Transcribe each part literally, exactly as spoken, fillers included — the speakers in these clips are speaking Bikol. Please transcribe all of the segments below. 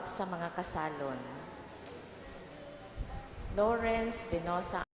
Sa mga kasalon. Lawrence Venosa.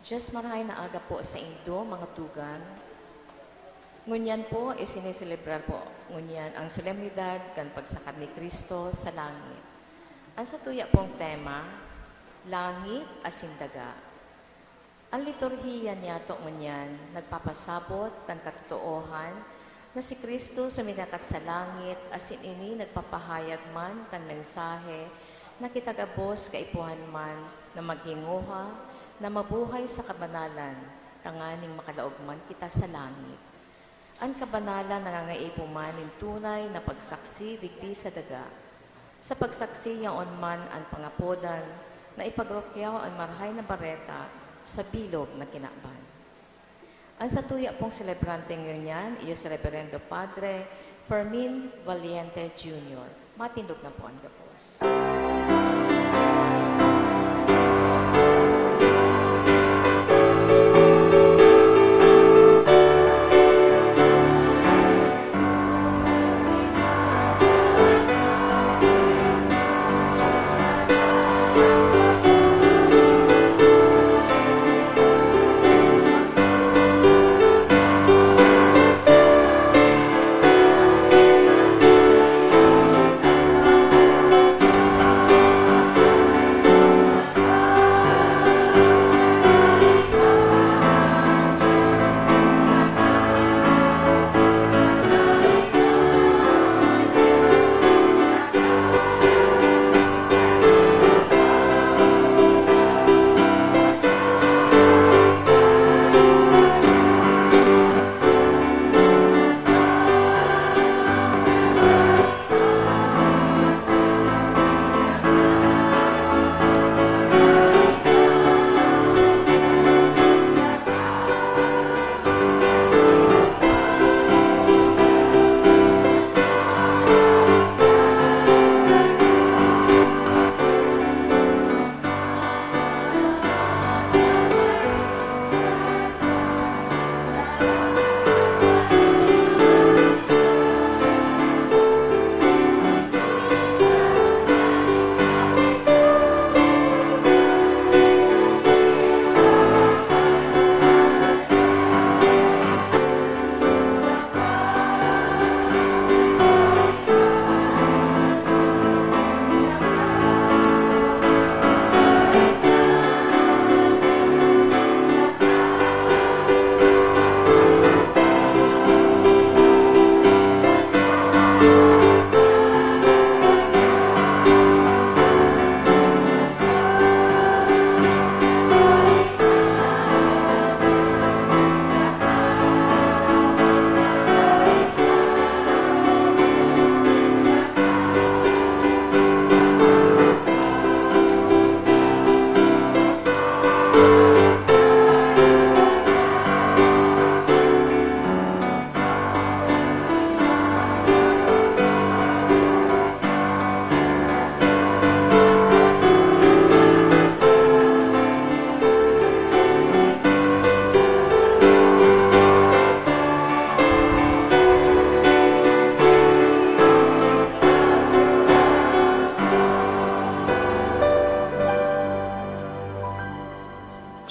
Diyos, marahay na aga po sa indo, mga tugang. Ngunyan po, isineselebrar po ngunyan ang solemnidad kan pagsakad ni Cristo sa langit. Ang satuya pong tema, Langit asin Daga. Ang liturhiya niyato ngunyan nagpapasabot kan katotoohan na si Cristo suminakat sa langit, asin ini nagpapahayag man kan mensahe na kita gabos kaipuhan man na maghinguha na mabuhay sa kabanalan, tanganing makalaog man kita sa langit. An kabanalan nangangaipo man nin tunay na pagsaksi digdi sa daga. Sa pagsaksi yaon man an pangapodan na ipagrukyaw an Marahay na Bareta sa bilog na kinaban. An satuya pong selebrante ngunyan iyo si Reverendo Padre Fermin Valiente Junior. Matindog na po an gabos.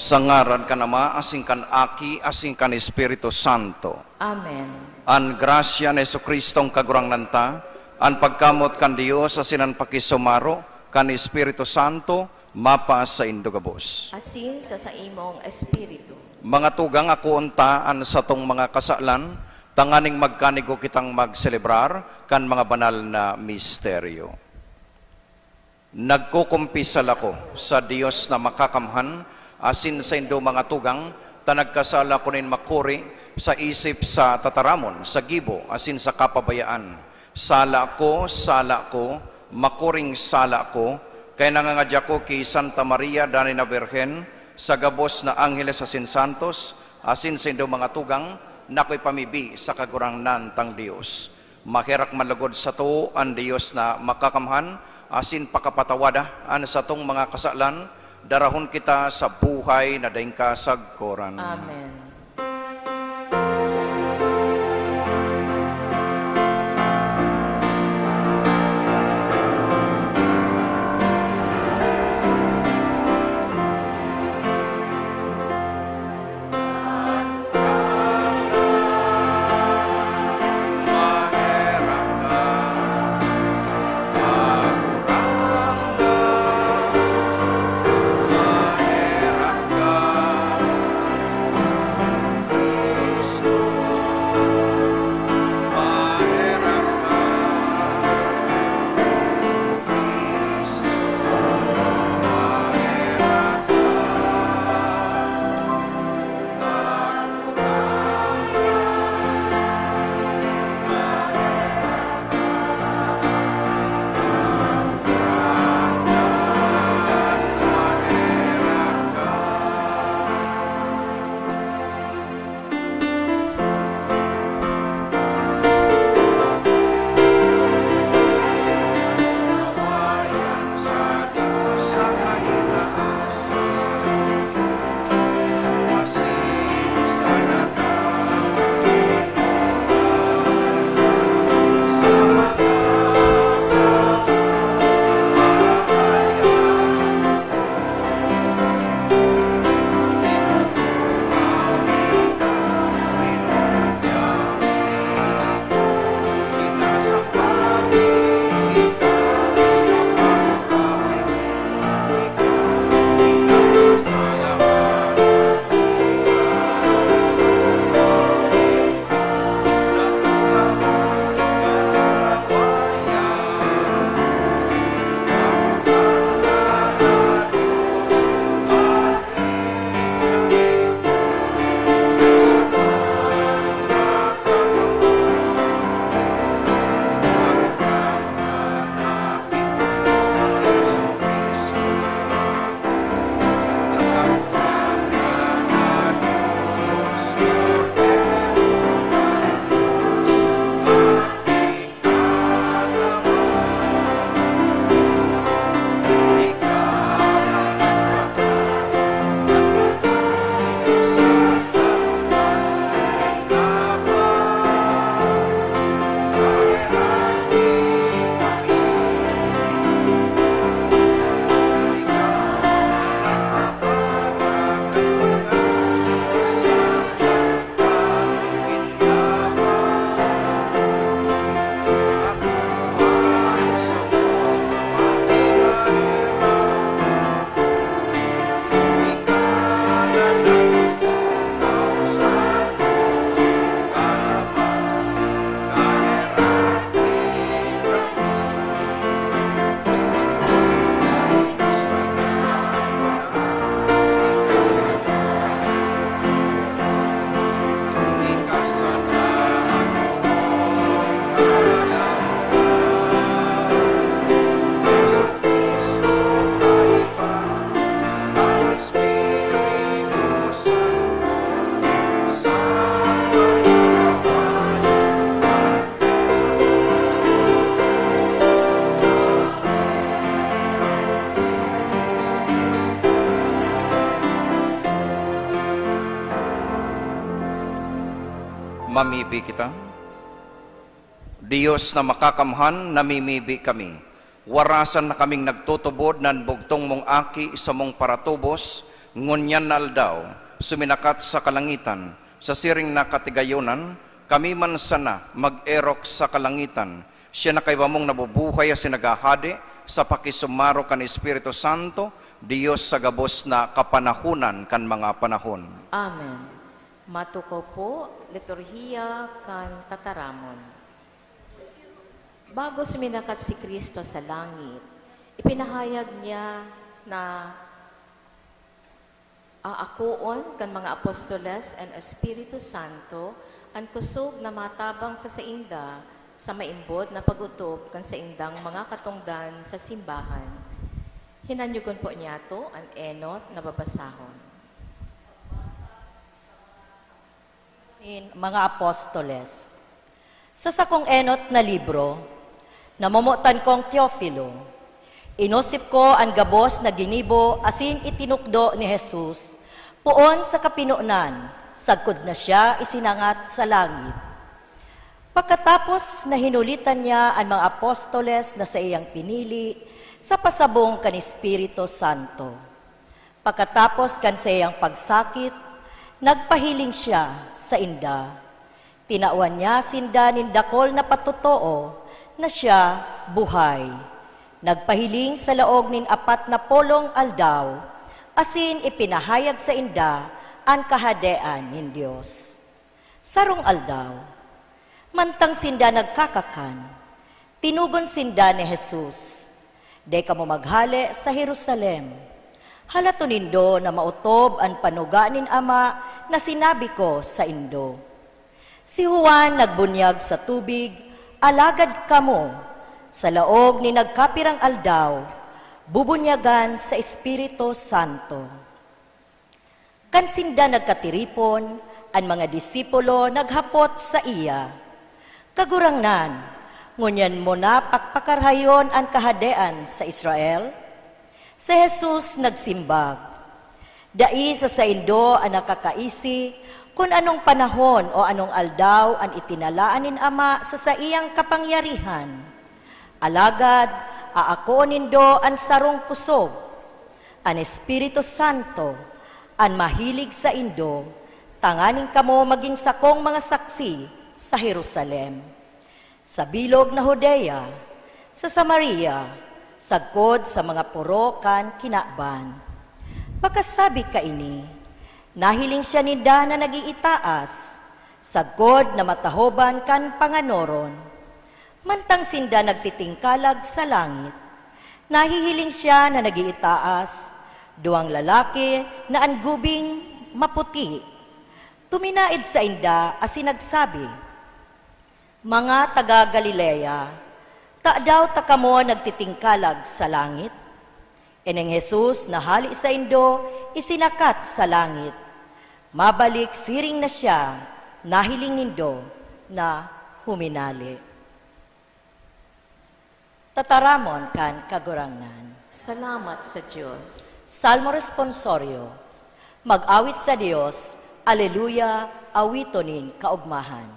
Sa ngaran kan Ama, asin kan Aki, asin kan Espiritu Santo. Amen. An grasya ni Jesu-Cristong Kagurangnan ta, an pagkamot kan Dios, asin an pakisumaro kan Espiritu Santo, mapasaindo gabos. Asin sa saimong espiritu. Mga tugang, akoon ta an satong mga kasalan, tanganing magkanigo kitang magselebrar kan mga banal na misteryo. Nagkukumpisal ako sa Dios na Makakamhan asin saindo, mga tugang, ta nagkasala ako nin makuri sa isip, sa tataramon, sa gibo, asin sa kapabayaan. Sala ko, sala ko, makuring sala ko, kaya nangangadya ako ki Santa Maria, danay na Birhen, sa gabos na angheles asin santos, asin saindo, mga tugang, na akoy pamibi sa Kagurangnan tang Dios. Maherak man logod sato an Dios na Makakamhan, asin pakapatawada an satong mga kasalan, darahon kita sa buhay na daing kasagkoran. Amen. Mamibi kita. Dios na makakamhan, namimibi kami. Warasan na kaming nagtutubod na an bugtong mong Aki, samong paratubos, ngunyan na aldaw, suminakat sa kalangitan, sa siring na katigayonan, kami man sana mag-erok sa kalangitan. Siya na kaiba mong nabubuhay asin naghahade sa pakisumaro kan Espiritu Santo, Dios sa gabos na kapanahonan kan mga panahon. Amen. Matukaw po, liturhiya kan tataramon. Bago suminakat si Cristo sa langit, ipinahayag niya na aakoon kan mga apostoles and Espiritu Santo an kusog na matabang sa sainda sa maimbod na pag-otob kan saindang mga katongdan sa simbahan. Hinanyogon po niyato an enot na babasahon. Nin mga Apostoles. Sa sakong enot na libro, namomotan kong Teofilo, inosip ko an gabos na ginibo asin itinukdo ni Jesus poon sa kapinonan, sagkod na siya isinangat sa langit. Pakatapos na hinulitan niya an mga apostoles na saiyang pinili sa pasabong kan Espiritu Santo. Pakatapos kan saiyang pagsakit, nagpahiling siya sainda. Tinawan niya sinda nin dakul na patotoo na siya buhay. Nagpahiling sa laog nin apat na polong aldaw, asin ipinahayag sainda an Kahadean nin Dios. Sarong aldaw, mantang sinda nagkakakan, tinugon sinda ni Jesus, "Dai kamo maghale sa Jerusalem. Halaton nindo na maotob an panuga nin Ama na sinabi ko saindo. Si Juan nagbunyag sa tubig, alagad kamo, sa laog nin nagkapirang aldaw, bubunyagan sa Espiritu Santo." Kan sinda nagkatiripon, an mga disipulo naghapot saiya, "Kagurangnan, ngunyan mo na pakpakarahayon an Kahadean sa Israel?" Si Jesus nagsimbag, "Dai sa saindo an nakakaisi kun anong panahon o anong aldaw an itinalaan nin Ama sa saiyang kapangyarihan. Alagad aakoon nindo an sarong kusog. An Espiritu Santo an mahilig saindo, tanganing kamo magin sakong mga saksi sa Jerusalem, sa bilog na Judea, sa Samaria, sagkod sa mga poro kan kinaban." Pakasabi kaini, nahiling siya ninda na nag-iitaas, sagkod na matahoban kan panganoron. Mantang sinda nagtitingkalag sa langit, nahihiling siya na nag-iitaas, duwang lalaki na an gubing maputi. Tuminaed sainda asin nagsabi, "Mga taga Galilea, tadaw ta kamo nagtitingkalag sa langit? Ining Jesus na hale saindo, isinakat sa langit. Mabalik siring na siya, nahiling nindo na huminale." Tataramon kan Kagurangnan. Salamat sa Dios. Salmo Responsorio. Mag-awit sa Dios, Aleluya, awiton nin kaogmahan.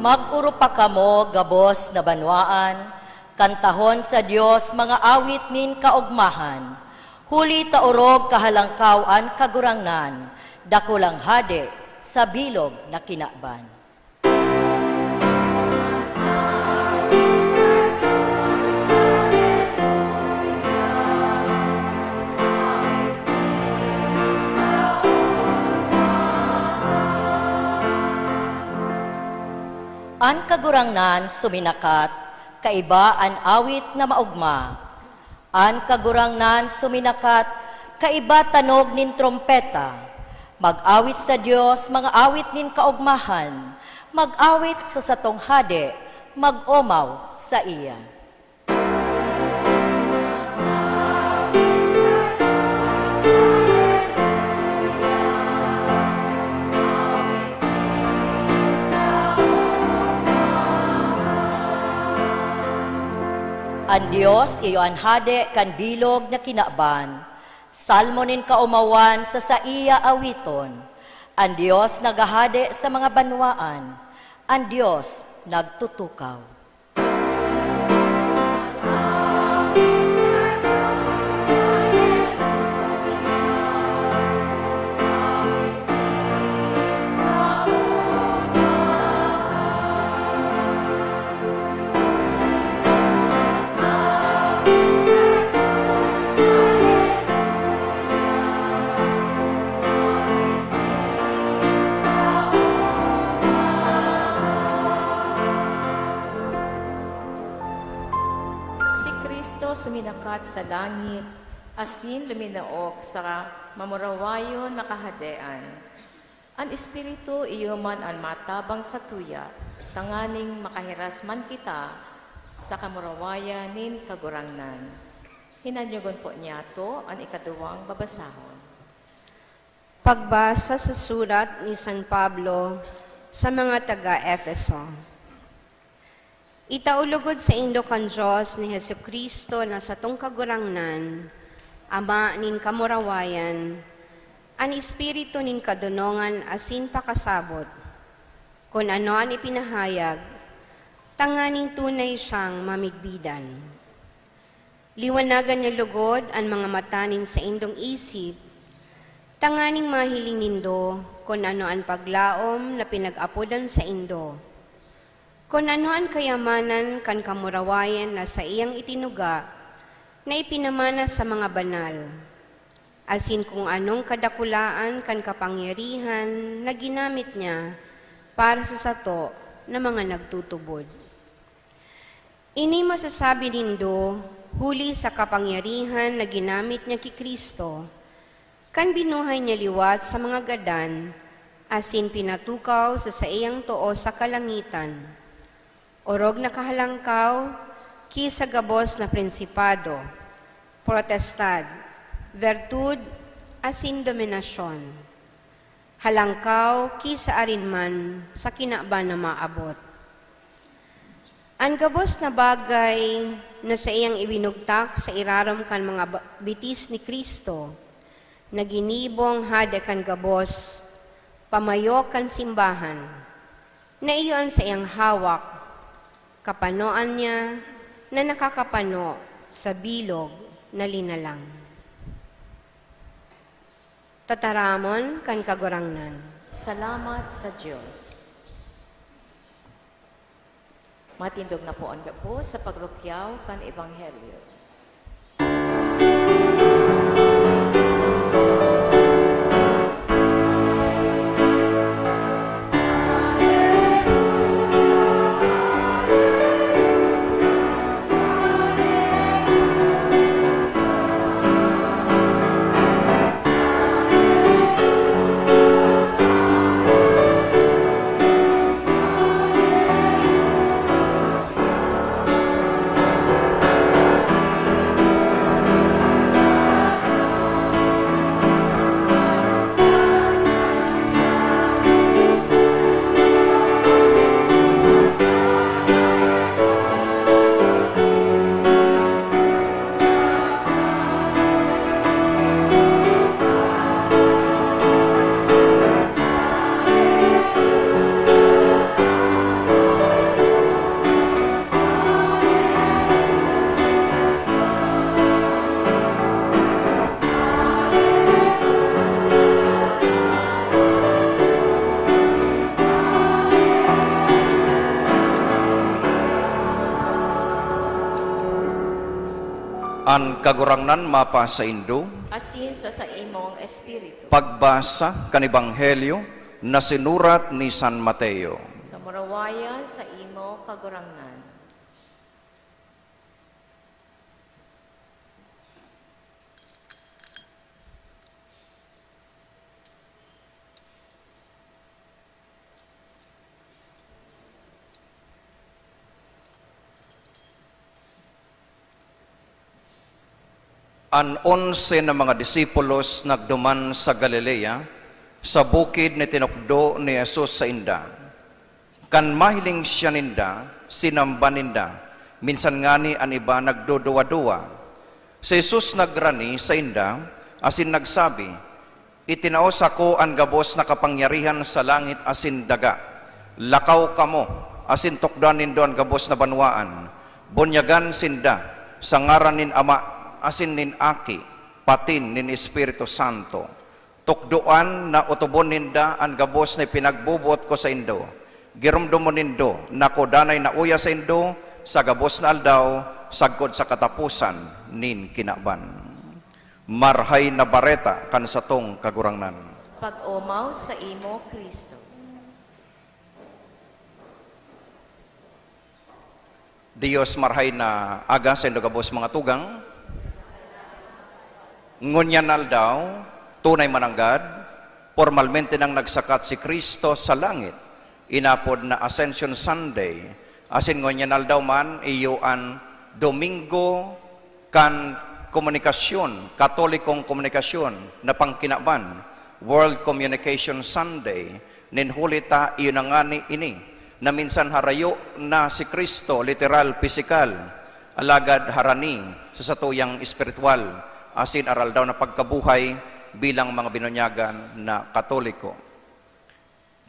Mag-oropa kamo, gabos na banwaan, kantahon sa Dios mga awit nin kaogmahan, huli ta orog kahalangkaw an Kagurangnan, dakulang hade sa bilog na kinaban. An Kagurangnan suminakat, Kaiba an awit na maogma. An Kagurangnan suminakat, kaiba tanog nin trompeta. Mag-awit sa Dios, mga awit nin kaogmahan. Mag-awit sa satong Hade, mag-omaw saiya. An Dios iyo an hade kan bilog na kinaban. Salmo nin kaomawan sa saiya awiton. An Dios naghahade sa mga banwaan. An Dios nagtutukaw. Si Cristo suminakat sa langit, asin luminaog sa mamurawayon na kahadean. An Espiritu iyo man an matabang satuya, tanganing makahiras man kita sa kamurawayan nin Kagurangnan. Hinanyogon po niyato an ikaduwang babasahon. Pagbasa sa surat ni San Pablo sa mga taga Efeso. Itao logod saindo kan Dios ni Jesu-Cristo na satong Kagurangnan, Ama nin kamurawayan, an Espiritu nin kadonongan asin pakasabot. Kun ano an ipinahayag, tanganing tunay siyang mamigbidan. Liwanagan niya logod an mga mata nin saindong isip, tanganing mahiling nindo kun ano an paglaom na pinag-apodan saindo, kun ano an kayamanan kan kamurawayan na saiyang itinuga na ipinamana sa mga banal, asin kun anong kadakulaan kan kapangyarihan na ginamit niya para sa sato na mga nagtutubod. Ini masasabi nindo huli sa kapangyarihan na ginamit niya ki Cristo, kan binuhay niya liwat sa mga gadan, asin pinatukaw sa saiyang too sa kalangitan, orog na kahalangkaw ki sa gabos na prinsipado, potestad, bertud, asin dominasyon, halangkaw ki sa arin man sa kinaban na maabot. An gabos na bagay na saiyang ibinugtak sa irarom kan mga ba-, bitis ni Cristo, na ginibong hade kan gabos, pamayo kan simbahan, na iyo an saiyang hawak, kapanoan niya na nakakapano sa bilog na linalang. Tataramon kan Kagurangnan. Salamat sa Dios. Matindog na po ang gabos sa pagrukyaw kan Ebanghelyo. An Kagurangnan mapasaindo. Asin sa saimong espiritu. Pagbasa kan Ebanghelyo na sinurat ni San Mateo. Kamurawayan sa imo, Kagurangnan. An onse na mga disipulos nagduman sa Galilea, sa bukid na tinukdo ni Jesus sainda. Kan mahiling siya ninda, sinamba ninda, minsan ngani an iba nagduduwa-duwa. Si Jesus nagrani sainda asin nagsabi, "Itinao sako an gabos na kapangyarihan sa langit asin daga. Lakaw kamo asin tukdoan nindo an gabos na banwaan. Bunyagan sinda sa ngaran nin Ama asin nin Aki, patin nin Espiritu Santo. Tukdoan na otobon ninda an gabos na ipinagboboot ko saindo. Giromdomon nindo na ako danay nauya saindo sa gabos na aldaw sagkod sa kataposan nin kinaban." Marahay na Bareta kan satong Kagurangnan. Pag-omaw saimo, Cristo. Dios, marahay na aga saindo gabos, mga tugang. Ngunyan na aldaw, tunay mananggad, pormalmente nang nagsakat si Cristo sa langit. Inapod na Ascension Sunday, asin ngunyan na aldaw man, iyo an Domingo kan komunikasyon, Katolikong komunikasyon na pangkinaban, World Communication Sunday, nin huli ta iyo na ngani ini, na minsan harayo na si Cristo, literal, pisikal, alagad harani sa satuyang espiritual, asin aroaldaw na pagkabuhay bilang mga binunyagan na Katoliko.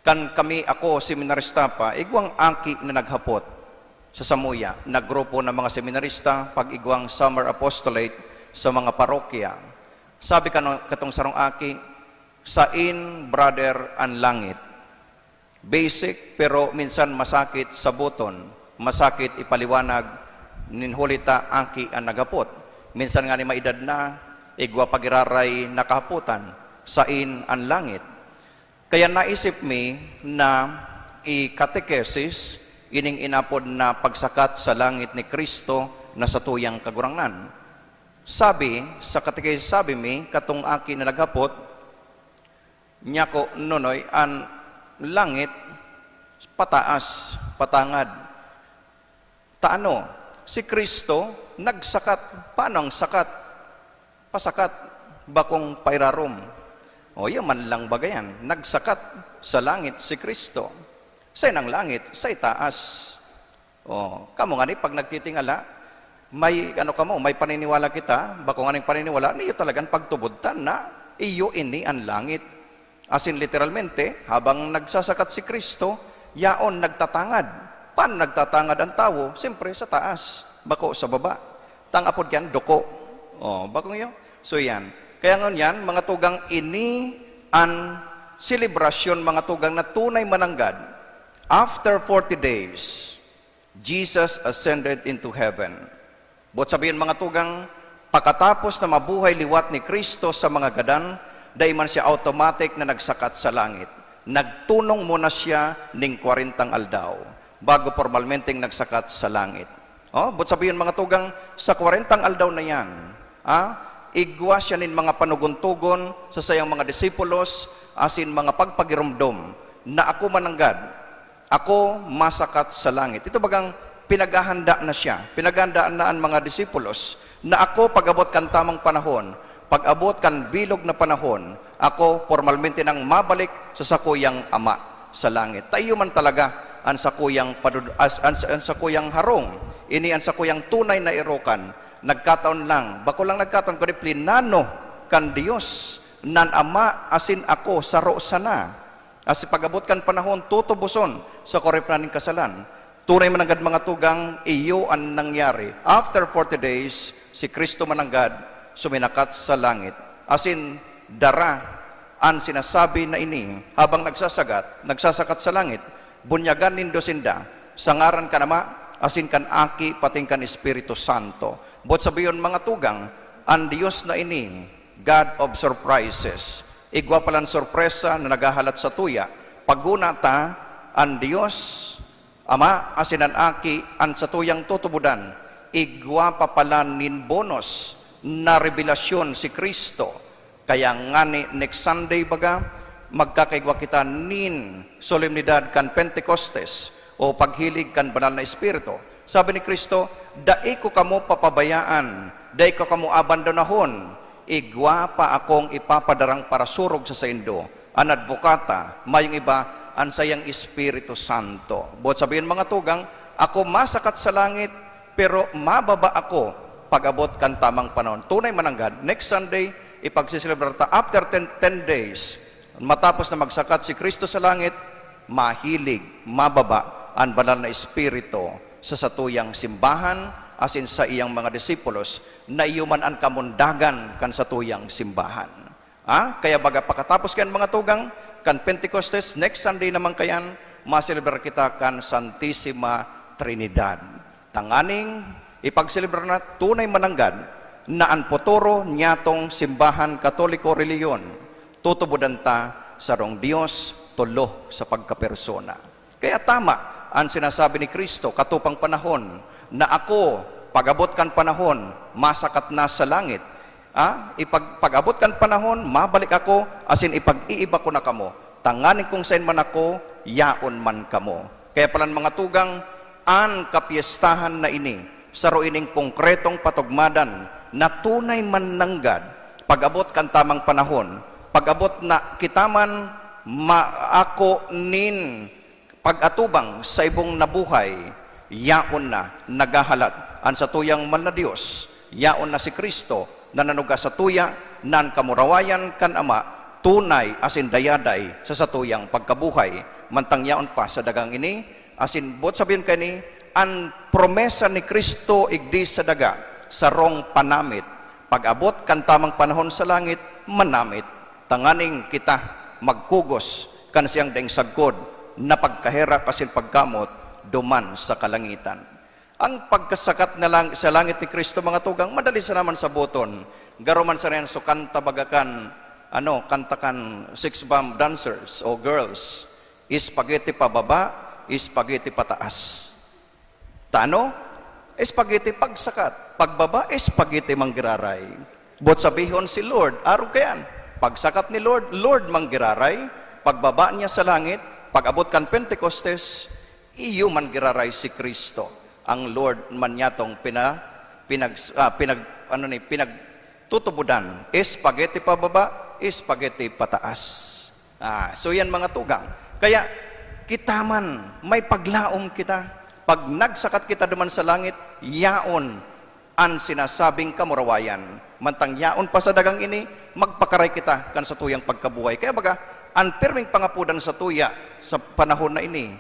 Kan kami, ako, seminarista pa, igwang aki na naghapot sa samuya na grupo ng mga seminarista pag igwang summer apostolate sa mga parokya. Sabi kano-, katong sarong aki, "Sain, brother, an langit?" Basic, pero minsan masakit saboton, masakit ipaliwanag, nin huli ta aki an naghapot. Minsan ngani may edad na, igwa pa giraray nakahapotan, "Sain an langit?" Kaya naisip mi na i-catechesis ining inapod na pagsakat sa langit ni Cristo na satuyang Kagurangnan. Sabi, sa catechesis, sabi mi, katong aki na naghapot, "Nyako, Nonoy, an langit pataas, patangad. Ta ano, si Cristo nagsakat." "Paano ang sakat?" "Pasakat, bakong pairarom." O, iyo man lang baga yan. Nagsakat sa langit si Cristo. Sa inang langit, sa itaas. O, kamo ngani, pag nagtitingala, may ano kamo, may paniniwala kita, bako nganing paniniwala, niyo talagang pagtubodtan na iyo ini an langit. Asin literalmente, habang nagsasakat si Cristo, yaon nagtatangad. Paano nagtatangad ang tawo? Siyempre, sa taas, bako sa baba. Tang apod yan, duko. O, bako nyo? So, yan. Kaya ngunyan, mga tugang, ini an selebrasyon, mga tugang, na tunay mananggad. After forty days, Jesus ascended into heaven. Buot sabihin, mga tugang, pakatapos na mabuhay liwat ni Cristo sa mga gadan, dai man siya automatic na nagsakat sa langit. Nagtunong muna siya ning kwarentang aldaw bago pormalmenteng nagsakat sa langit. O, buot sabihin, mga tugang, sa kwarentang aldaw na yan, ah, igwa siya nin mga panugon-tugon sa sayang mga disipulos asin mga pagpagiromdom na ako mananggad, ako masakat sa langit. Ito bagang pinaghahanda na siya, pinaghahanda na an mga disipulos, na ako, pag-abot kan tamang panahon, pag-abot kan bilog na panahon, ako pormalmente nang mabalik sa sakuyang Ama sa langit. Ta iyo man talaga an sakuyang padud-, as-, an, an sakuyang harong. Ini an sakuyang tunay na erokan. Nagkataon lang, bako lang nagkataon, kundi plinano kan Dios, nan Ama asin ako saro sana. Asin pag-abot kan panahon, tutuboson sa koripnan nin kasalan. Tunay mananggad, mga tugang, iyo an nangyari. After forty days, si Cristo mananggad suminakat sa langit. Asin dara an sinasabi na ini habang nagsasagat, nagsasakat sa langit, "Bunyagan nindo sinda sa ngaran kan Ama, asin kan Aki, pating kan Espiritu Santo." Buot sabiyon, mga tugang, an Dios na ini, God of surprises. Igwa palan sorpresa na naghahalat satuya. Paguna ta, an Dios Ama asin an Aki an satuyang tutubodan. Igwa pa palan nin bonus na rebelasyon si Cristo. Kaya ngani, next Sunday baga, magkakaigwa kita nin solemnidad kan Pentecostes o paghilig kan Banal na Espiritu. Sabi ni Cristo, "Dai ko kamo papabayaan Dai ko kamo abandonahon, igwa pa akong ipapadarang parasurog sa saindo, an adbokata, mayong iba, an saiyang Espiritu Santo. Buot sabihin, mga tugang, ako masakat sa langit, pero mababa ako pag-abot kan tamang panahon. Tunay mananggad, next Sunday, ipagsiselebrar ta after ten, ten days. Matapos na magsakat si Cristo sa langit, mahilig, mababa an Banal na Espiritu sa satuyang simbahan, asin sa iyang mga disipulos, na iyo man an kamundagan kan satuyang simbahan. Ha? Kaya baga pakatapos kan mga tugang, kan Pentecostes, next Sunday naman kayan, maselebrar kita kan Santisima Trinidad. Tanganing ipagselebrar na tunay mananggad na an futuro niyatong simbahan Katoliko relihiyon, tutubodan ta sarong Dios, tolo sa pagkapersona. Kaya tama an sinasabi ni Cristo, katupang panahon, na ako, pag-abot kan panahon, masakat na sa langit. Ah, ipag-, pag-abot kan panahon, mabalik ako, asin ipag-iiba ko na kamo. Tanganing kung saen man ako, yaon man kamo. Kaya palan, mga tugang, an kapyestahan na ini, saro ining konkretong patugmadan na tunay mananggad, pag-abot kan tamang panahon, pag-abot na kita man maako nin pag-atubang sa ibong na buhay, yaon na naghahalat an satuyang mahal na Dios, yaon na si Cristo na nanuga satuya, na an kamurawayan kan Ama tunay asin dayaday sa satuyang pagkabuhay, mantang yaon pa sa dagang ini, asin buot sabihin kaini, an promesa ni Cristo igdi sa daga, sarong panamit, pag-abot kan tamang panahon sa langit, manamit, tanganing kita magkugos kan siyang daing sagkod na pagkaherak asin pagkamot duman sa kalangitan. Ang pagkasakat na lang sa langit ni Cristo, mga tugang, madali sa naman saboton. Garo man sa riyan, so kanta baga kan, ano, kanta kan six bomb dancers o girls, spaghetti pababa, spaghetti pataas. Tano? Spaghetti pagsakat. Pagbaba, spaghetti manggiraray. Buot sabihon, si Lord, arog kayan. Pagsakat ni Lord, Lord manggiraray. Pagbaba niya sa langit, pag-abot kan Pentecostes, iyo manggiraray si Cristo. Ang Lord man niyatong pina-, pinag-, ah, pinag-, ano ni, pinagtutubodan. Spaghetti pababa, spaghetti pataas. Ah, so yan, mga tugang. Kaya kita man, may paglaom kita. Pag nagsakat kita duman sa langit, yaon an sinasabing kamurawayan. Mantang yaon pa sa dagang ini, magpakaray kita kan satuyang pagkabuhay. Kaya baga, an pirming pangapodan satuya sa panahon na ini,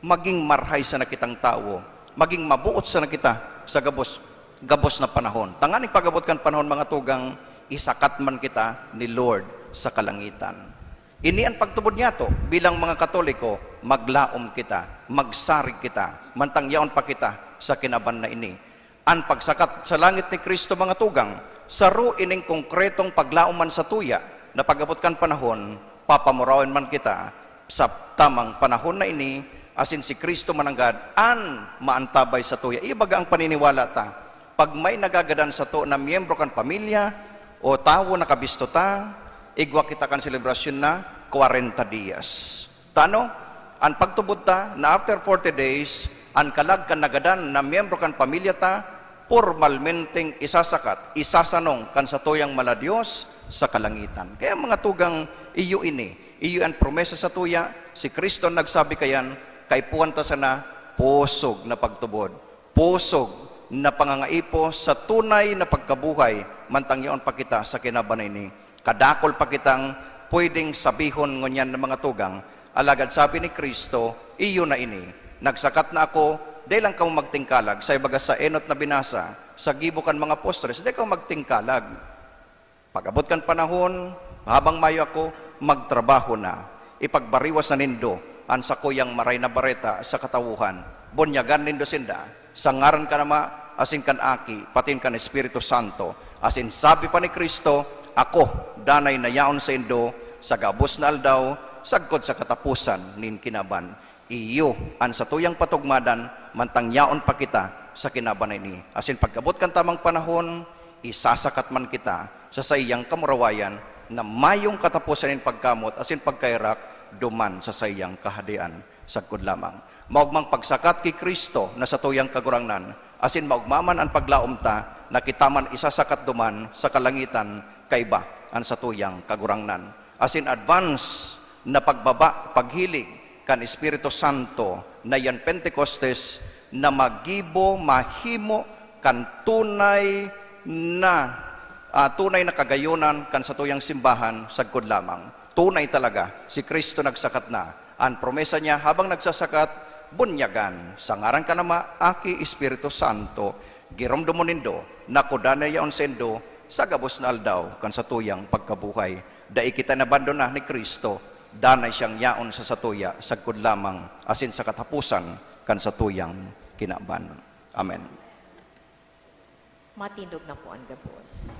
maging marahay sana kitang tawo, maging mabuot sana kita sa gabos, gabos na panahon. Tanganing pag-abot kan panahon, mga tugang, isakat man kita ni Lord sa kalangitan. Ini an pagtubod niyato, bilang mga Katoliko, maglaom kita, magsarig kita, mantang yaon pa kita sa kinaban na ini. An pagsakat sa langit ni Cristo, mga tugang, saro ining konkretong paglaom man satuya na pag-abot kan panahon, papamurawon man kita sa tamang panahon na ini, asin si Cristo mananggad an maantabay satuya. Iyo baga ang paniniwala ta, pag may nagagadan sato na miyembro kan pamilya o tawo na kabisto ta, igwa kita kan selebrasyon na kwarenta dias. Tano, an pagtubod ta na after forty days, an kalag kan nagadan na miyembro kan pamilya ta, pormalmenteng isasakat, isasanong kan satuyang mahal na Dios sa kalangitan. Kaya, mga tugang, iyo ini, iyo an promesa satuya, si Cristo an nagsabi kayan, kaipuhan ta sana pusog na pagtubod, pusog na pangangaipo sa tunay na pagkabuhay, mantang yaon pa kita sa kinaban na ini. Kadakul pa kitang pwedeng sabihon ngunyan na, mga tugang, alagad sabi ni Cristo, iyo na ini. Nagsakat na ako, dai lang kamo magtingkalag. Sa ibaga sa enot na binasa, sa gibo kan mga apostoles, dai kamo magtingkalag. Pag-abot kan panahon, habang mayo ako, magtrabaho na. Ipagbariwas na nindo an sakuyang Maray na Bareta sa katawuhan. Bunyagan nindo sinda. Sa ngaran kan Ama, asin kan Aki, patin kan Espiritu Santo. Asin sabi pa ni Cristo, "Ako, danay na yaon saindo sa gabos na aldaw, sagkod sa kataposan nin kinaban." Iyo an satuyang patugmadan, mantang yaon pa kita sa kinaban na ini. Asin pag-abot kan tamang panahon, isasakat man kita sa saiyang kamurawayan na mayong kataposan nin pagkamot asin pagkaherak duman sa saiyang Kahadean sagkod lamang. Maogmang pagsakat ki Cristo na satuyang Kagurangnan, Asin maogma man an paglaom ta na kita man isasakat duman sa kalangitan kaiba an satuyang Kagurangnan. Asin advance na pagbaba, paghilig kan Espiritu Santo na iyan Pentecostes na magibo, mahimo kan tunay na, ah, tunay na kagayonan kan satuyang simbahan sagkod lamang. Tunay talaga, si Cristo nagsakat na. An promesa niya habang nagsasakat, bunyagan, sa ngaran kan Ama, Aki, Espiritu Santo, giromdomon nindo, nakuda na yaon saindo sa gabos na aldaw kan satuyang pagkabuhay. Dai kita inabandona ni Cristo, danay siyang yaon sa satuya, sagkod lamang, asin sa kataposan kan satuyang kinaban. Amen. Matindog na po an gabos.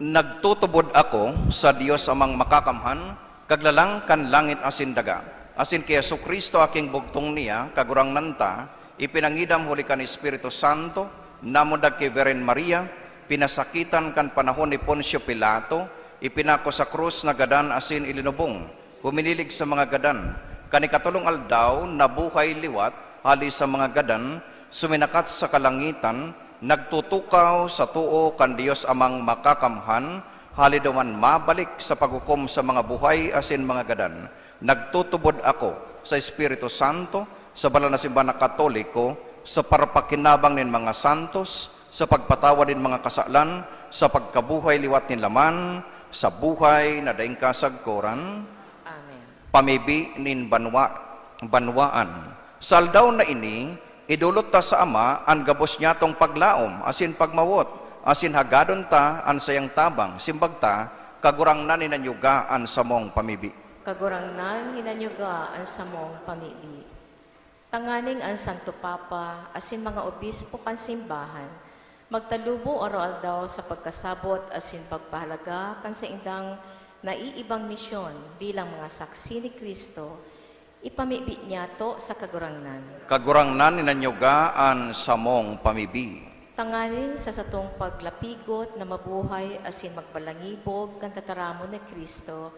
Nagtutubod ako sa Dios Amang Makakamhan, Kaglalang kan langit asin daga, asin ki Jesu-Cristo, Aking bugtong niya, Kagurangnan ta, ipinangidam huli kan Espiritu Santo, namundag ki Virgen Maria, pinasakitan kan panahon ni Poncio Pilato, ipinako sa krus, nagadan asin ilinubong. Huminilig sa mga gadan. Kan ikatolong aldaw, nabuhay liwat hali sa mga gadan, suminakat sa kalangitan, nagtutukaw sa too kan Dios Amang Makakamhan, hali duman mabalik sa paghukom sa mga buhay asin mga gadan. Nagtutubod ako sa Espiritu Santo, sa banal na simbahan na Katoliko, sa parapakinabang nin mga santos, sa pagpatawad nin mga kasalan, sa pagkabuhay liwat nin laman, sa buhay na daing kasagkoran. Amen. Pamibi nin banwa, banwaan. Sa aldaw na ini, idolot ta sa Ama an gabos niyatong paglaom asin pagmawot, asin hagadon ta an saiyang tabang, simbag ta, Kagurangnan, hinanyuga an samong pamibi. Kagurangnan, hinanyuga an samong pamibi. Tanganing an Santo Papa asin mga obispo kan simbahan magtalubo araw-aldaw sa pagkasabot asin pagpahalaga kan saindang naiibang misyon bilang mga saksi ni Cristo, ipamibi niyato sa Kagurangnan. Kagurangnan, hinanyuga an samong pamibi. Tanganing sa satong paglapigot na mabuhay asin magbalangibog kan tataramon ni Cristo,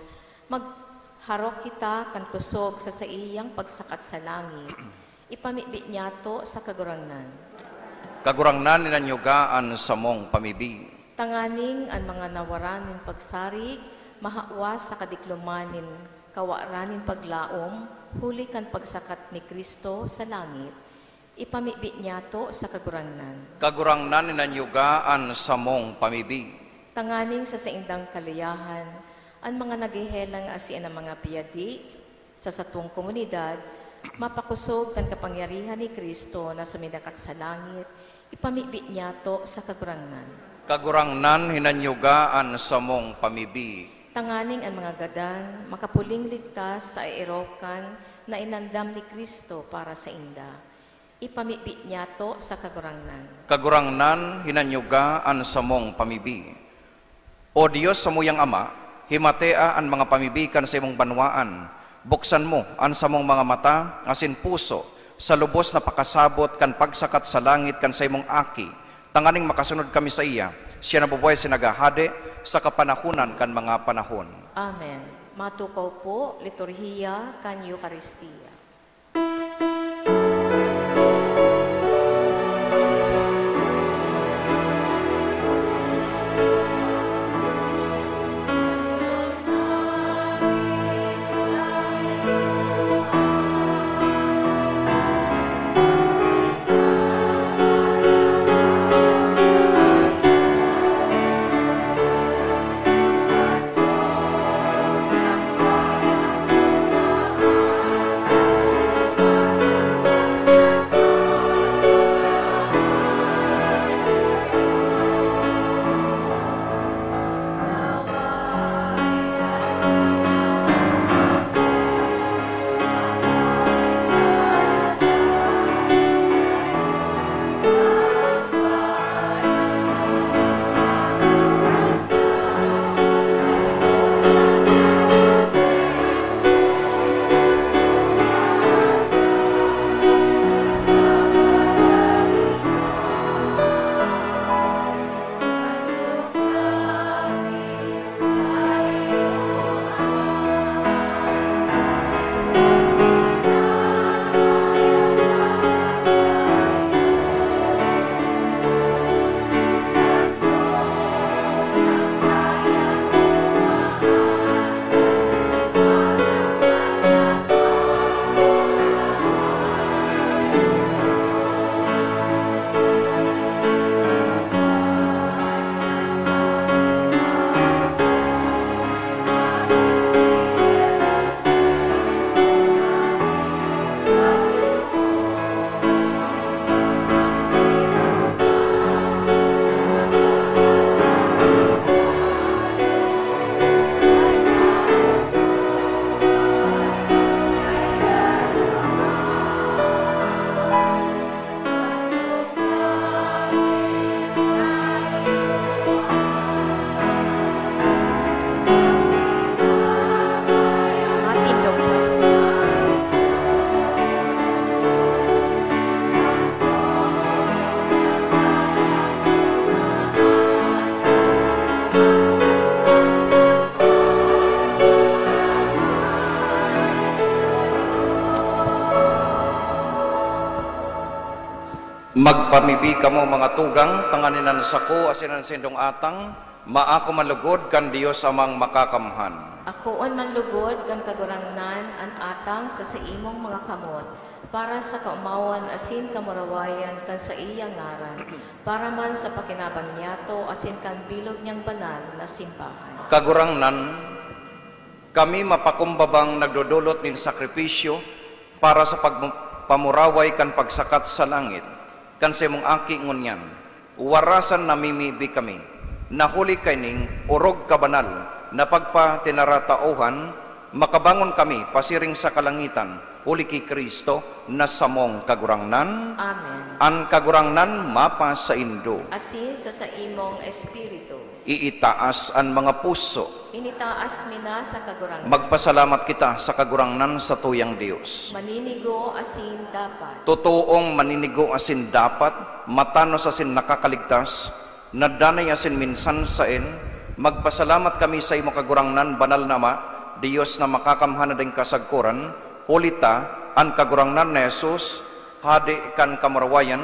magharok kita kan kosog sa saiyang pagsakat sa langit. Ipamibi niyato sa Kagurangnan. Kagurangnan, hinanyuga an samong pamibi. Tanganing an mga nawaran nin pagsarig mahawa sa kadikloman nin kawaran nin paglaom huli kan pagsakat ni Cristo sa langit, ipamibi niyato sa Kagurangnan. Kagurangnan, hinanyuga an samong pamibi. Tanganing sa saindang kaliyahan, an mga naghehelang asin an mga biyadi sa satong komunidad mapakosog kan kapangyarihan ni Cristo na suminakat sa langit, ipamibi niyato sa Kagurangnan. Kagurangnan, hinanyuga an samong pamibi. Tanganing an mga gadan makapuling ligtas sa erokan na inandam ni Cristo para sainda. Ipamibi niyato sa Kagurangnan. Kagurangnan, hinanyuga an samong pamibi. O Dios, samuyang Ama, himatea an mga pamibi kan saimong banwaan. Buksan mo an samong mga mata asin puso sa lubos na pakasabot kan pagsakat sa langit kan saimong Aki, tanganing makasunod kami saiya, siya na bubuhay asin naghahade sa kapanahonan kan mga panahon. Amen. Matukaw po, liturhiya kan Eukaristia. Magpamibi kamo, mga tugang, tanganing an sako asin an saindong atang maako man lugod kan Dios Amang Makakamhan. Akoon man lugod kan Kagurangnan an atang sa saimong mga kamot, para sa kaomawan asin kamurawayan kan saiyang ngaran, para man sa pakinabang niyato asin kan bilog niyang banal na simbahan. Kagurangnan, kami mapakumbabang nagdodolot nin sakripisyo para sa pagmu-, pamuraway kan pagsakat sa langit kan saimong Aki ngunyan. Warasan namimibi kami na huli kaining orog kabanal na pagpatinarataohan, makabangon kami pasiring sa kalangitan, huli ki Cristo na samong Kagurangnan. Amen. An Kagurangnan mapasaindo. Asin sa saimong espiritu. Iitaas an mga puso. Initaas mi na sa Kagurangnan. Magpasalamat kita sa Kagurangnan, satuyang Dios. Maninigo asin dapat. Totoong maninigo asin dapat, matanos asin nakakaligtas, na danay asin minsan saen, magpasalamat kami saimo, Kagurangnan, Banal na Ama, Dios na makakamhan na daing kasagkoran, huli ta, an Kagurangnan na Jesus, Hade kan kamurawayan,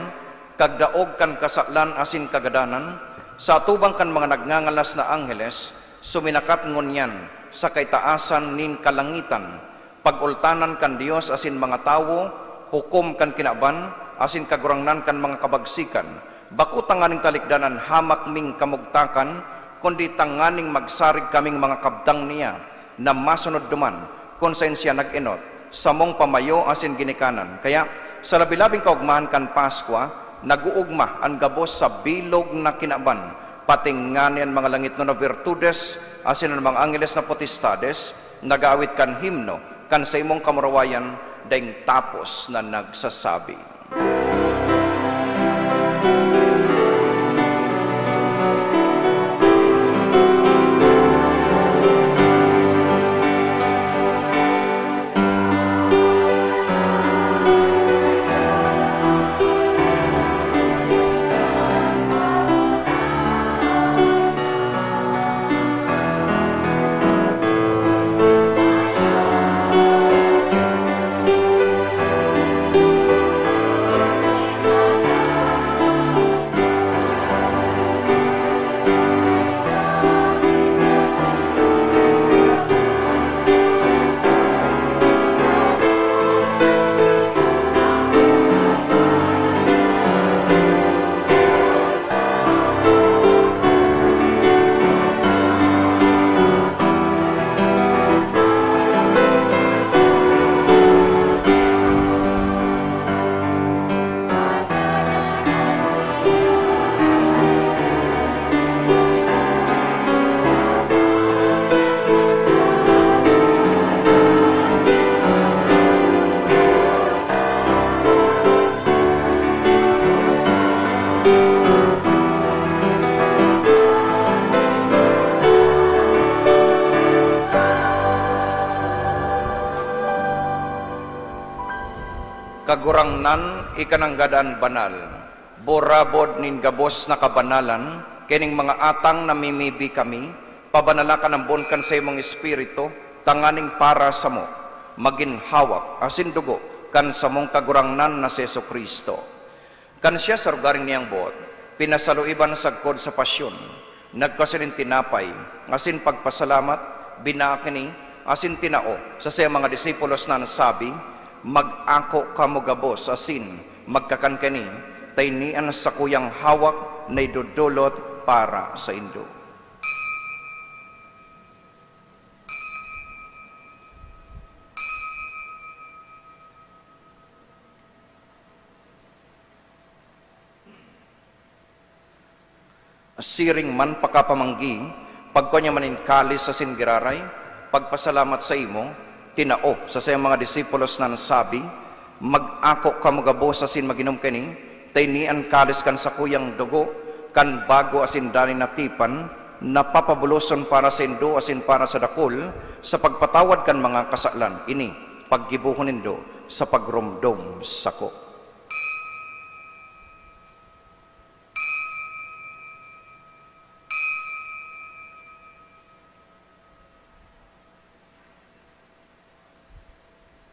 kagdaog kan kasalan asin kagadanan, sa atubang kan mga nagngangalas na angheles, suminakat ngunyan sa kaitaasan nin kalangitan, pag-ultanan kan Dios asin mga tawo, hukom kan kinaban, asin kagurangnan kan mga kabagsikan. Bako tanganing talikdan an hamak ming kamugtakan, kundi tanganing magsarig kaming mga kabtang niya, na masunod duman kun saen siya nag-enot, samong pamayo asin ginikanan. Kaya, sa labi-labing kaogmahan kan Paskwa, nag-oogma an gabos sa bilog na kinaban, pati ngani an mga langitnon na virtudes asin an mga angheles na potestades, nag-aawit kan himno kan saimong kamurawayan, daing tapos na nagsasabi. Kagurangnan, ika nanggad an banal. Burabod nin gabos na kabanalan, kaining mga atang namimibi kami, pabanala kan ambon kan saimong Espiritu, tanganing para samo, magin hawak asin dugo kan samong Kagurangnan na si Jesu-Cristo. Kan siya sa rogaring niyang boot, pinasaluiban sagkod sa pasyon, nagkua siya nin tinapay, asin pagpasalamat, binaak ini, asin tinao sa saiyang mga disipulos na nagsabi, "Mag-ako kamo gabos asin magkakan kaini, ta ini an sakuyang hawak na idodolot para saindo." Siring man pakapamanggi, pagkua niya man nin kalis asin giraray, pagpasalamat saimo, tinao sa saiyang mga disipulos na nagsabi, "Mag-ako kamo gabos asin mag-inom kaini, ta ini an kalis kan sakuyang dugo kan bago asin danay na tipan, na papabuloson para saindo asin para sa dakul sa pagpatawad kan mga kasalan. Ini paggibohon nindo sa pagromdom sako."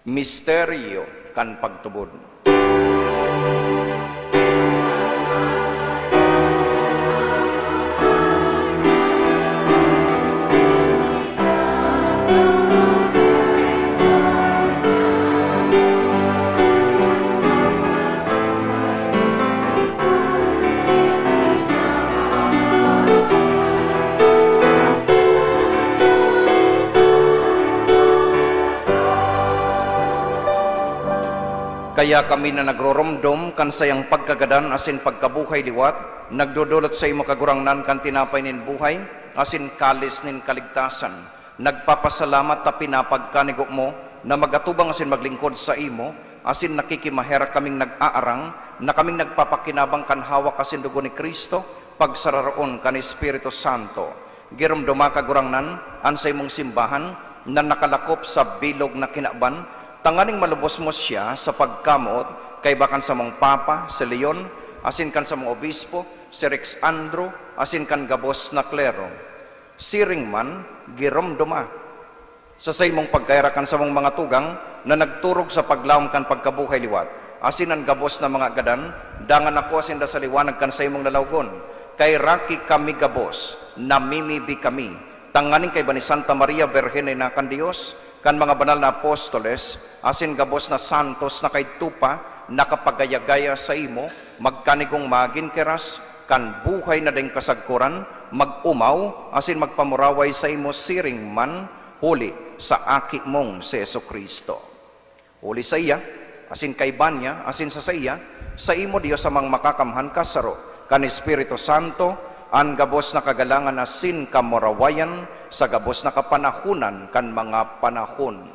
Misteryo kan pagtubod. Kaya kami na nagroromdom kan saiyang pagkagadan asin pagkabuhay liwat, nagdodolot saimo, Kagurangnan, kan tinapay nin buhay asin kalis nin kaligtasan. Nagpapasalamat ta pinapagkanigo mo na mag-atubang asin maglingkod saimo, asin nakikimaherak kaming nag-aarang na kaming nagpapakinabang kan hawak asin dugo ni Cristo, pagsararoon kan Espiritu Santo. Giromdoma, Kagurangnan, an saimong simbahan na nakalakop sa bilog na kinaban, tanganing malubos mo siya sa pagkamoot kaiba kan samong Papa, si Leon, asin kan samong Obispo, si Rex Andrew, asin kan gabos na klero. Siring man, giromdoma. Sa saimong pagkaherak kan samong mga tugang na nagturog sa paglaom kan pagkabuhay liwat, asin an gabos na mga gadan, dangan akoa sinda sa liwanag kan saimong lalawgon. Kaheraki kami gabos, namimibi kami, tanganing kaiba ni Santa Maria, Birhen na ina kan Dios, kan mga banal na apostoles, asin gabos na santos na kaidto pa nakapagaya-gaya saimo, magkanigong magin keras kan buhay na daing kasagkoran, mag-omaw asin magpamuraway saimo siring man huli sa Aki mong si Jesu-Cristo. Huli saiya, asin kaiba niya, asin sa saiya, saimo, Dios Amang Makakamhan, kasaro kan Espiritu Santo, an gabos na kagalangan asin kamurawayan sa gabos na kapanahonan kan mga panahon.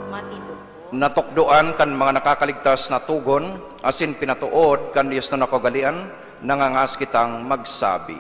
Matindog po. Natukdoan kan mga nakakaligtas na togon asin pinatood kan Dios na nakaugalean, nangangaas kitang magsabi.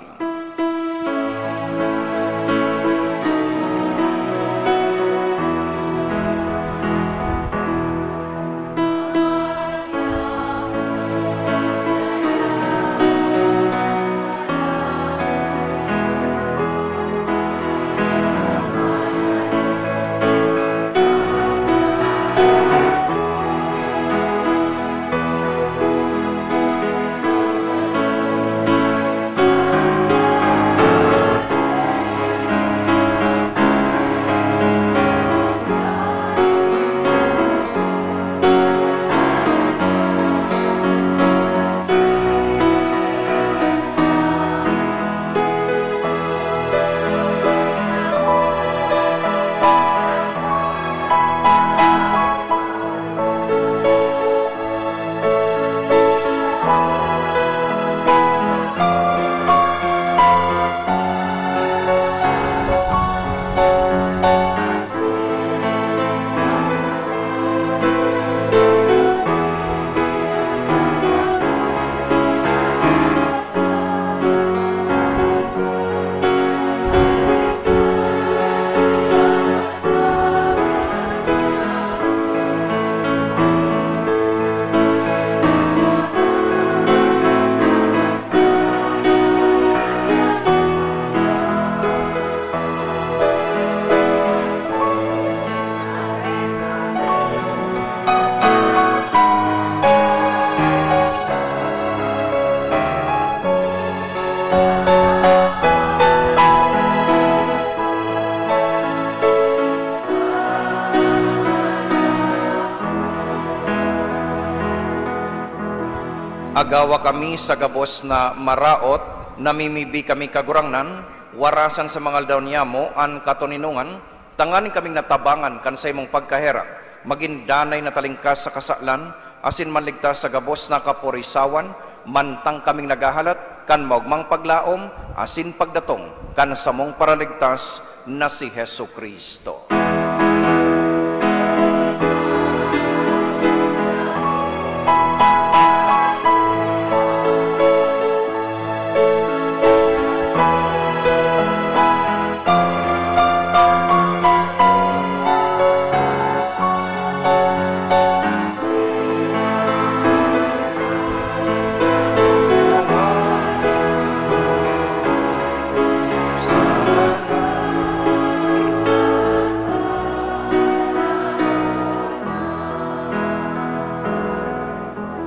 Agawa kami sa gabos na maraot, namimibi kami, Kagurangnan, warasan sa mga aldaw niyamo an katoninongan, tanganing kaming natabangan kan saimong pagkaherak, magin danay na talingkas sa kasalan, asin manligtas sa gabos na kaporisawan, mantang kaming naghahalat kan maogmang paglaom asin pagdatong kan samong Paraligtas na si Jesu-Cristo.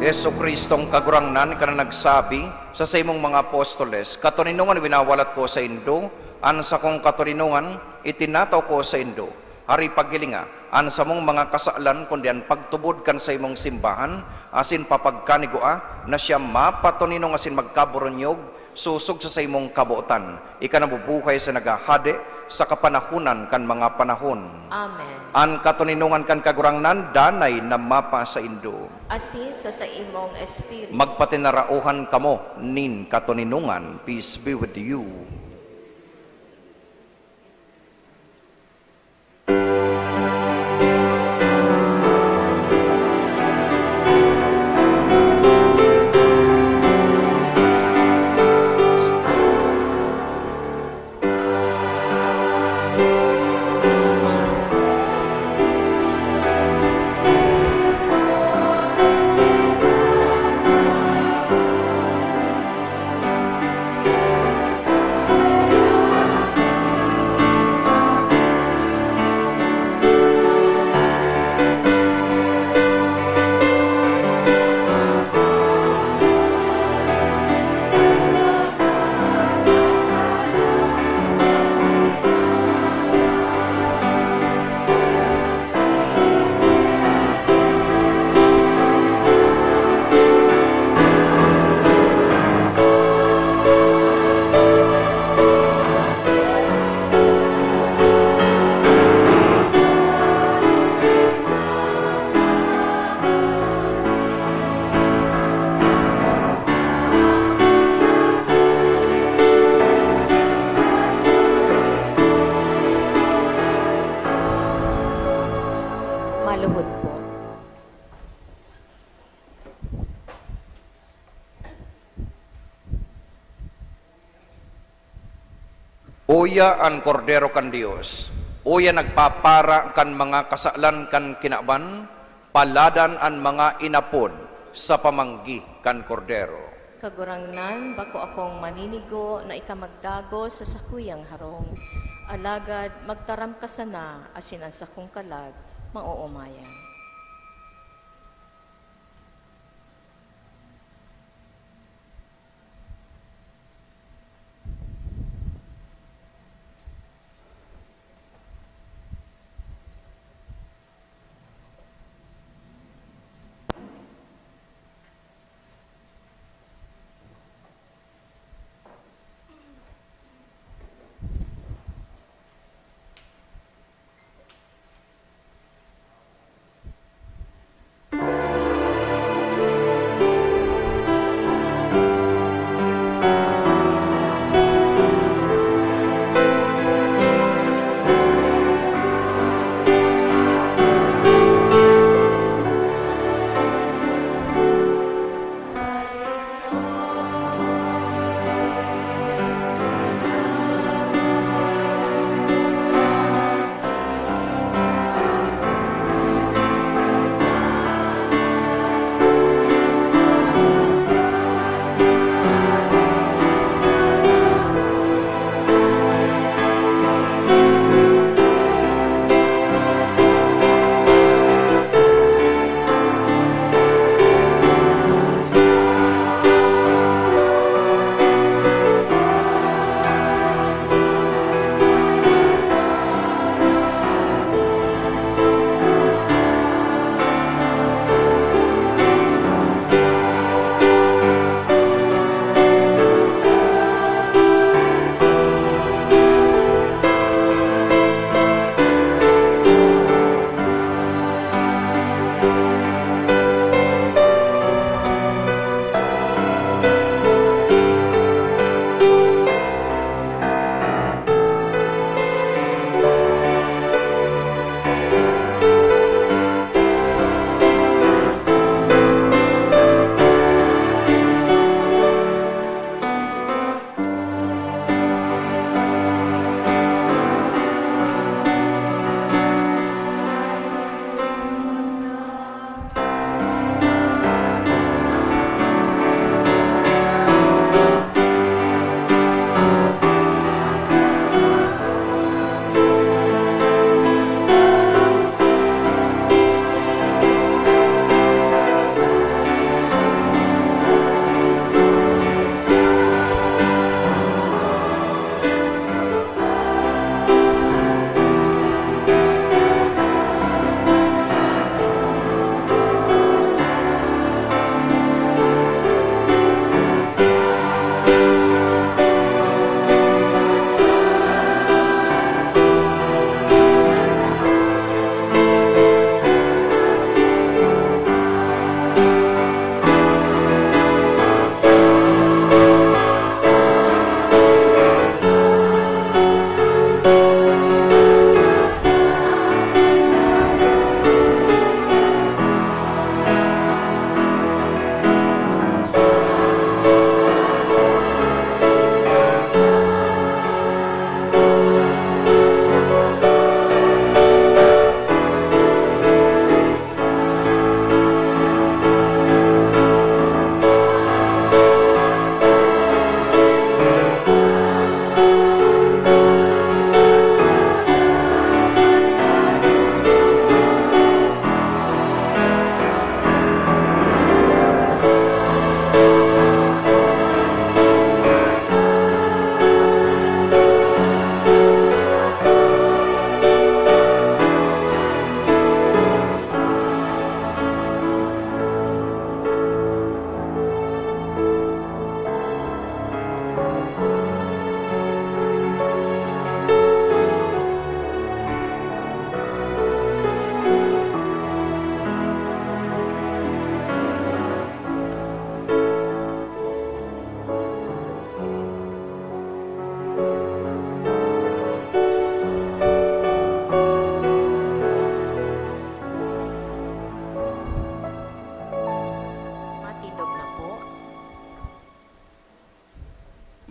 Jesu-Cristong Kagurangnan, ka na nagsabi sa saimong mga apostoles, "Katoninongan winawalat ko saindo, an sakong katoninongan itinataw ko saindo." Hari, paghilinga an samong mga kasalan, kundi an pagtubod kan saimong simbahan, asin papagkanigua na siya mapatoninong asin magkaburunyog sosog sa saimong kabotan, ika na bubuhay sa naghahade sa kapanahonan kan mga panahon. Amen. An katoninongan kan Kagurangnan danay na mapasaindo. Asin sa saimong espiritu. Magpatinarauhan kamo nin katoninongan. Peace be with you. Maluhod po. Uya an Kordero kan Dios, uya nagpapara kan mga kasalan kan kinaban, paladan an mga inapod sa pamanggi kan Kordero. Kagurangnan, bako akong maninigo na ika magdagos sa sakuyang harong, alagad magtaram ka sana asin an sakong kalag maoomayan.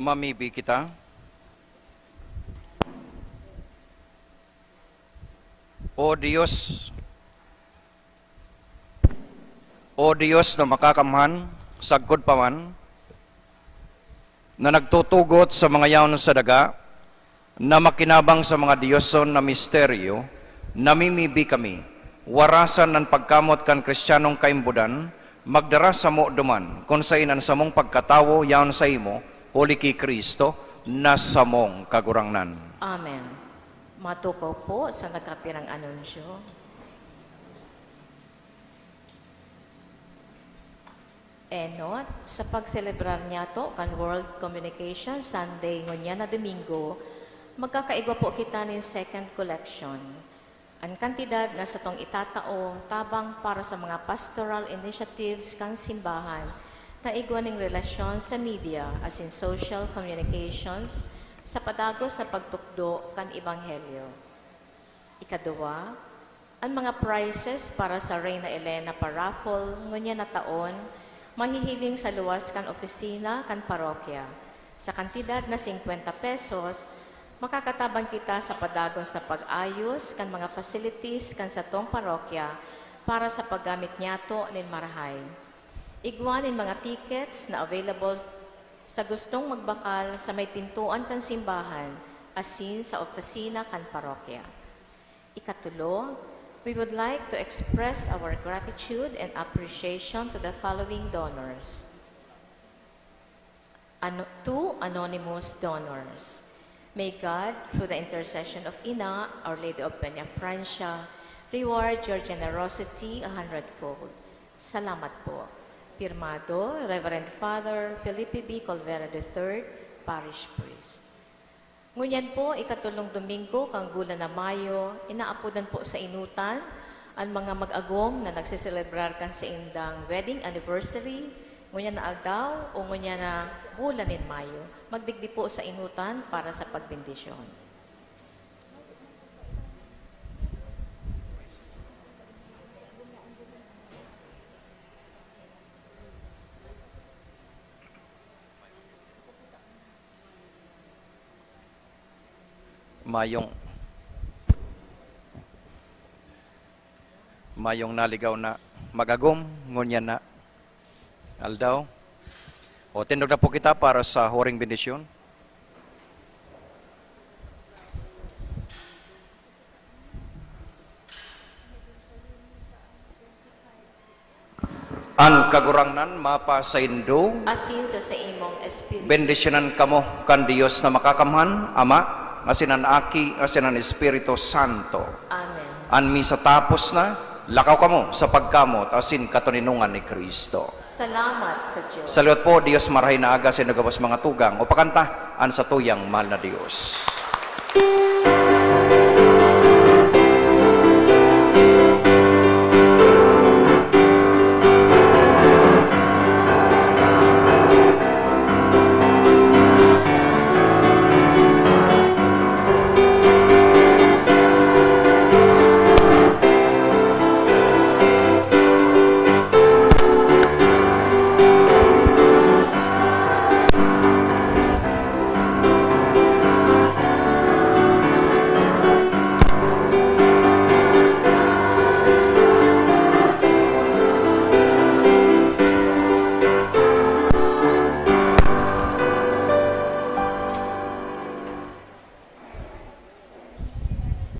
Mamibi kita. O Dios, O Dios na makakamhan, sagkod pa man, na nagtutugot sa mga yaon sa daga, na makinabang sa mga dioson na misteryo, namimibi kami, warasan an pagkamot kan Cristianong kaimbodan, magdara samo duman, kun saen an samong pagkatawo yaon saimo, huli ki Cristo, na samong Kagurangnan. Amen. Matukaw po sa nakapirang anunsyo. Enot, sa pagselebrar niyato kan World Communication Sunday ngunyan na Domingo, magkakaigwa po kita nin second collection. An kantidad na satong itatao tabang para sa mga pastoral initiatives kan simbahan na igwa nin relasyon sa media asin social communications sa padagos na pagtukdo kan ebanghelyo. Ikaduwa, an mga prizes para sa Reina Elena Paraffle ngunyan na taon mahihiling sa luwas kan opisina kan parokya. Sa kantidad na singkwenta pesos, makakatabang kita sa padagos na pag-ayos kan mga facilities kan satong parokya para sa paggamit niyato nin marahay. Igwa nin mga tickets na available sa gustong magbakal sa may pintoan kan simbahan asin sa opisina kan parokya. Ikatulo, we would like to express our gratitude and appreciation to the following donors. Ano, two anonymous donors. May God, through the intercession of Ina, Our Lady of Peña Francia, reward your generosity a hundredfold. Salamat po. Pirmado, Reverend Father Felipe B. Colvera the third, Parish Priest. Ngunyan po, ikatulong Domingo kan bulan na Mayo, inaapodan po sa enotan an mga mag-agom na nagseselebrar kan saindang wedding anniversary, ngunyan na aldaw o ngunyan na bulan nin Mayo. Magdigdi po sa enotan para sa pagbendisyon. Mayong, mayong naligaw na mag-agom ngunyan na aldaw. O, tindog na po kita para sa huring bendisyon. An Kagurangnan mapasaindo. Asin sa saimong espiritu. Bendisyonan kamo kan Dios na Makakamhan, Ama, asin an Aki, asin an Espiritu Santo. Amen. An misa tapos na, lakaw kamo sa pagkamot asin katoninongan ni Cristo. Salamat sa Dios. Sa liwat po, Dios marahay na aga sa inyo gabos mga tugang. O pakanta an satuyang mahal na Dios.